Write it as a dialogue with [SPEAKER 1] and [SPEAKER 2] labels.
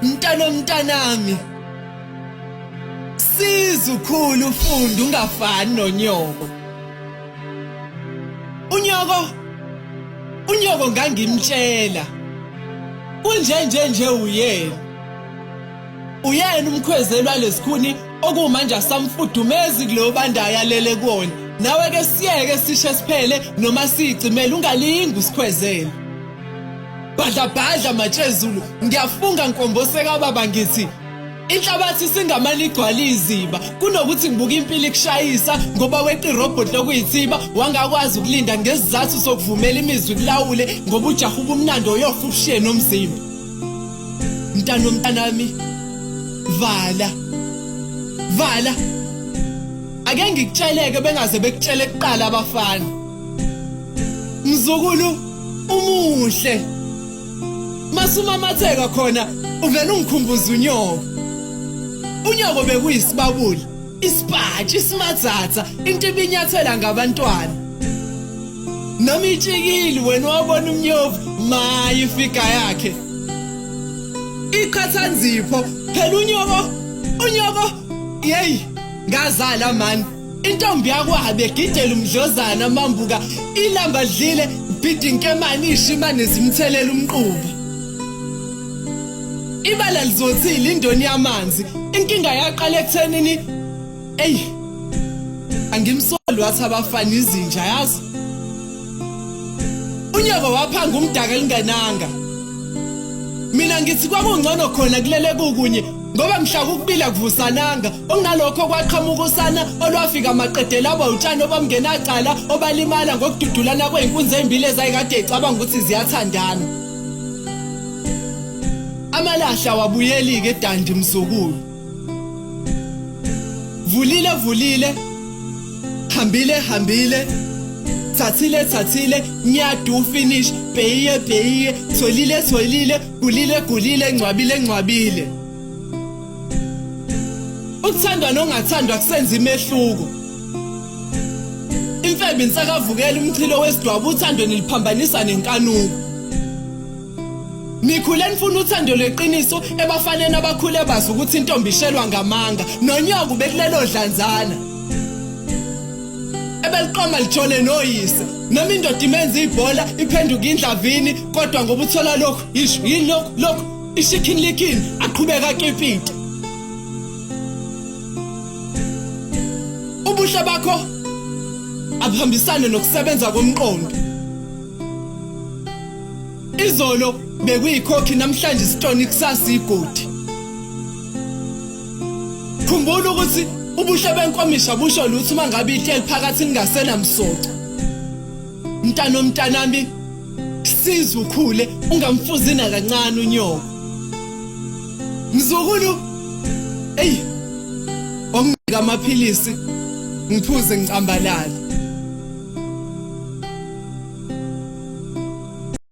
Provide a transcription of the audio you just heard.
[SPEAKER 1] Mntana mntanami. Siza ukhulu ufunda ungafani nonyoko. Unyoko unyoko ngangimtshela. Kunje nje nje uyena. Uyena umkhwezeli walesikhuni okumanje asamfudumezi kulowo bandayo alele kuwona. Nawe ke siyeke sishe siphele noma siyicimele ungalingi usikhwezele. Bhadla bhadla matshezulu ngiyafunga nkombose kababa ngithi inhlabathi singamane igcwale iziba kunokuthi ngibuke impilo ikushayisa ngoba weqa irobhoti lokuyithiba wangakwazi ukulinda ngesizathu sokuvumela imizwa ikulawule ngoba ujaha ubumnandi oyofa ubushiye nomzimba. Mntana mntanami vala vala ake ngikutsheleke bengaze bekutshele kuqala abafana mzukulu umuhle masumamatheka khona uvela ungikhumbuza unyoko unyoko bekuyisibabuli isipatshi isimatsatsa into ibinyathela ngabantwana noma itshikili wena wabona umnyovu maye ifiga yakhe iqhathanzipho phela unyoko unyoko yeyi ngazala mani intombi yakwabe egidela umdlozana mambuka ilamba dlile bhidi inkemane ishimane zimthelela umquba ibala lizothile indoni yamanzi inkinga yaqala ekuthenini eyi angimsoli wathi abafana izinja yazi unyoko waphanga umdaka elingenanga mina ngithi kwakungcono khona kulele kukunye ngoba mhla kukubila kuvusananga okunalokho kwaqhamuka usana olwafika maqedela aba utshani obamngenacala obalimala ngokududulana kwey'nkunzi ey'mbili ezayikade icabanga ukuthi ziyathandana Amalahle awabuyeli ke dandi mzukulu. Vulile vulile. Hambile hambile. Thathile thathile nyadu finish bheyiye bheyiye tholile tholile gulile gulile ngcwabile ngcwabile. Ukuthandwa nongathandwa kusenza imehluko. Imfebe insakavukela umchilo wesidwabu uthando niliphambanisa nenkanuko. Nikhule nifuna uthando lweqiniso ebafaneni abakhule bazi ukuthi intombi ishelwa ngamanga nonyoko bekulelo dlanzana. Ebeliqoma lithole noyise noma indoda imenza ibhola iphenduka indlavini kodwa ngoba uthola lokhu isho yini lokhu lokhu ishikhini likini aqhubeka akipite. Ubuhle bakho abuhambisane nokusebenza komqondo. Izolo bekuyikhokhi namhlanje isitoni kusasa igodi. Khumbula ukuthi ubuhle benkomisha busho lutho uma ngabe ihleli phakathi ningasenamsoco. Mntana omntanami siza ukhule ungamfuzi nakancane unyoko. Mzukulu ey onginika amaphilisi ngiphuze ngicambalala.